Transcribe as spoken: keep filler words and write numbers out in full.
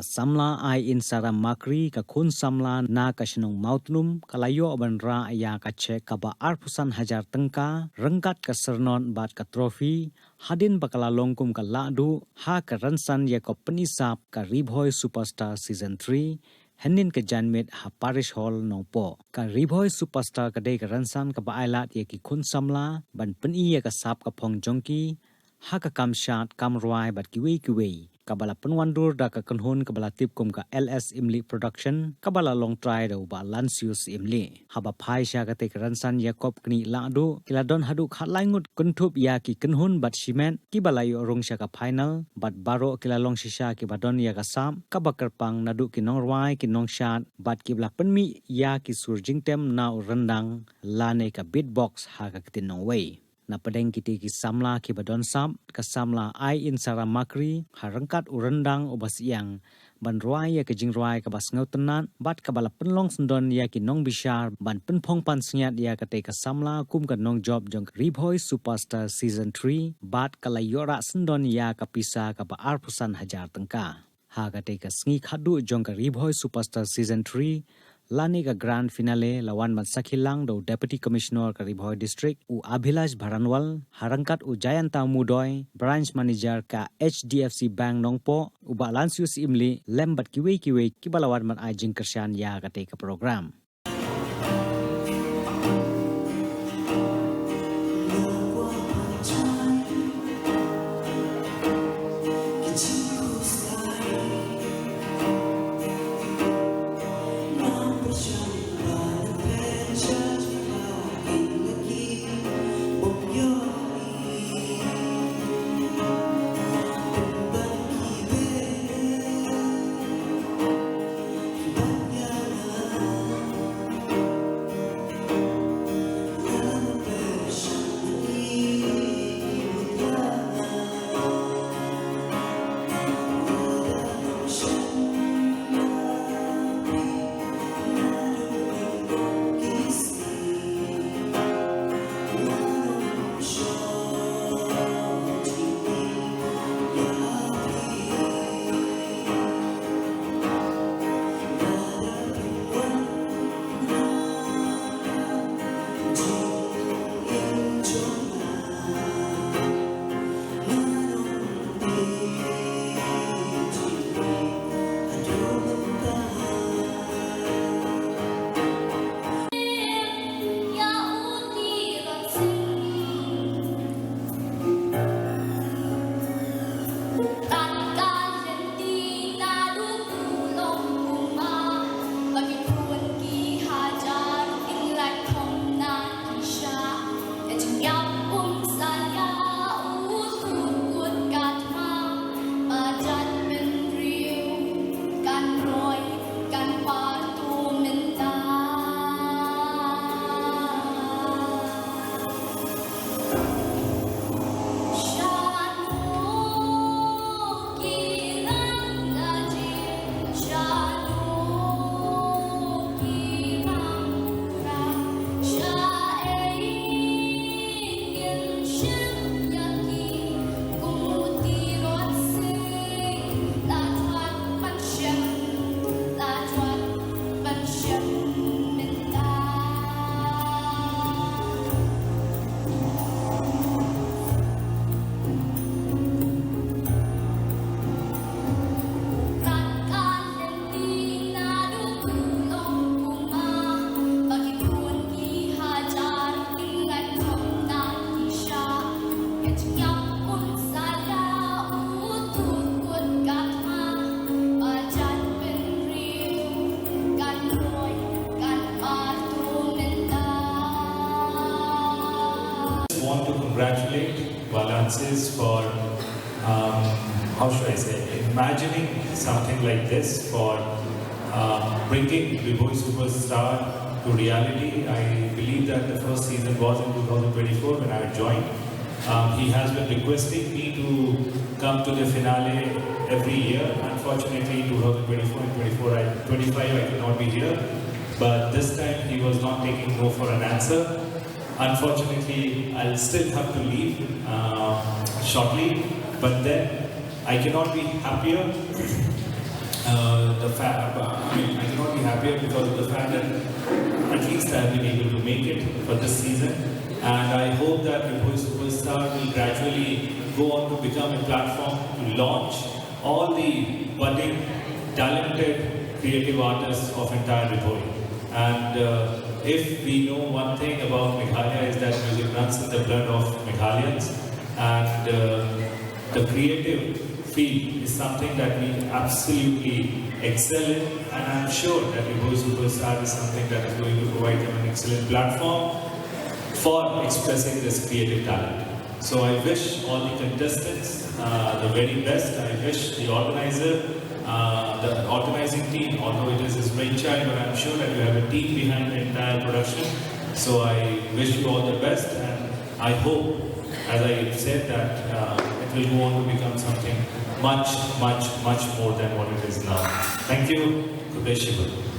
Samla Ai Insara Makri, ka khun samla na ka shnong Mawtnum, ka la ïoh ban rah ïa ka cheque kaba arphew san hajar tyngka ryngkat ka syrnod bad ka trophy, hadien ba ka la long kum ka lahduh ha ka rynsan ïakob pyni sap ka Ri Bhoi Superstar Season three hynnin ka janmiet ha Parish Hall Nongpoh. Ka Ri Bhoi Superstar ka dei ka rynsan kaba ailad ïa ki khun samla ban pyni ïa ka sap ka phong jong ki ha ka kam shad, kam rwai bad kiwei kiwei, kaba la pynwandur da ka kynhun kaba la tip kum ka L S Imli Production, kaba la long trai da u Bah Lansius Imli. Haba phai sha katei ka rynsan ïakob knieh lahduh, ki la don haduh khatlai ngut kynthup ïa ki kynhun bad shimet kiba la ïoh rung sha ka final, bad baroh ki la long shisha kiba don ïa ka sap kaba kyrpang naduh ki nongrwai, ki nongshad bad kiba la pynmih ïa ki sur jingtem na u ryndang lane ka beatbox ha ka ktien nongwei. Na pdeng kitei ki samla kiba don sap, ka samla Ai Insara Makri ha ryngkat u ryndang uba syiang ban rwai ïa ka jingrwai kaba sngewtynnat bad kaba la pynlong syndon ïa ki nongbishar ban pynphong pansngiat ïa katei ka samla kum ka nongjop jong ka Ri Bhoi Superstar Season three bad ka la ïoh rah syndon ïa ka pisa kaba arphew san hajar tyngka. Ha katei ka sngi khatduh jong ka Ri Bhoi Superstar Season three lane ka Grand Finale la wan ban sakhi lang da u Deputy Commissioner ka Ri Bhoi District, u Abhilash Baranwal, ha ryngkat u Jayanta Mudoi, Branch Manager ka H D F C Bank Nongpoh, u Bah Lansius Imli, lem bad kiwei kiwei kiba la wan ban ai jingkyrshan ïa katei ka program. Want to congratulate Valances for, um, how should I say, imagining something like this, for, uh, bringing Ri Bhoi Superstar to reality. I believe that the first season was in two thousand twenty-four when I joined. Um, he has been requesting me to come to the finale every year. Unfortunately, two thousand twenty-four and twenty-four, I, twenty-five, I could not be here. But this time, he was not taking no for an answer. Unfortunately, I'll still have to leave, uh, shortly. But then, I cannot be happier Uh, the fact, I mean, I cannot be happier because of the fact that at least I have been able to make it for this season. And I hope that Ribhoi Superstar will gradually go on to become a platform to launch all the budding, talented, creative artists of entire Ribhoi. And uh, if we know one thing about Meghalaya is that music runs in the blood of Meghalaiyans. And uh, the creative field is something that we absolutely excel in, and I'm sure that Ribhoi Superstar is something that is going to provide them an excellent platform for expressing this creative talent. So I wish all the contestants uh, the very best. I wish the organizer, uh, the organizing team, although it is his brainchild, but I'm sure that you have a team behind the entire production. So I wish you all the best, and I hope, as I said, that uh, it will go on to become something much, much, much more than what it is now. Thank you. Khublei shibun.